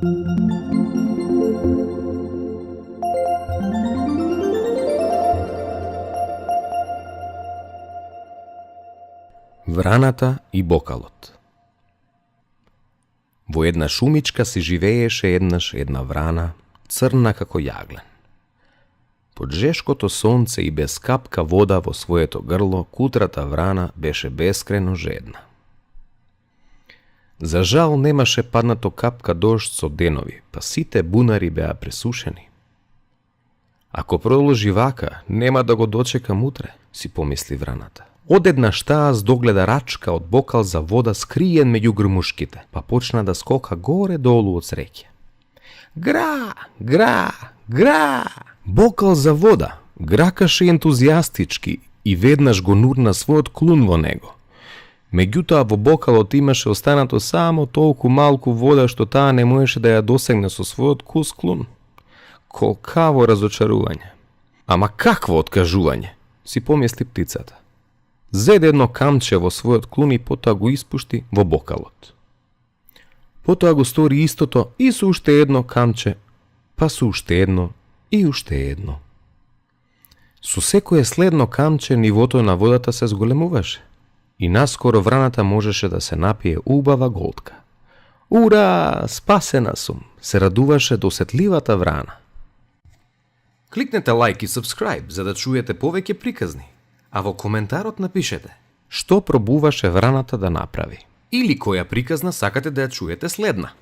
Враната и бокалот. Во една шумичка си живееше еднаш една врана, црна како јаглен. Под жешкото сонце и без капка вода во своето грло, кутрата врана беше бескрено жедна. За жал немаше паднато капка дожд со денови, па сите бунари беа пресушени. Ако продолжи вака, нема да го дочекам утре, си помисли враната. Одеднаш таа здогледа рачка од бокал за вода скриен меѓу грмушките, па почна да скока горе-долу од среќа. Гра, гра, гра! Бокал за вода, гракаше ентузијастички и веднаш го нурна својот клун во него. Меѓутоа во бокалот имаше останато само толку малку вода што таа не можеше да ја досегне со својот кус клун. Колкаво разочарување. Ама какво откажување, си помисли птицата. Зеде едно камче во својот клун и потоа го испушти во бокалот. Потоа го стори истото и со уште едно камче, па со уште едно и уште едно. Со секое следно камче нивото на водата се зголемуваше и наскоро враната можеше да се напие убава голтка. Ура, спасена сум, се радуваше досетливата врана. Кликнете лайк и subscribe за да чуете повеќе приказни. А во коментарот напишете што пробуваше враната да направи или која приказна сакате да ја чуете следна.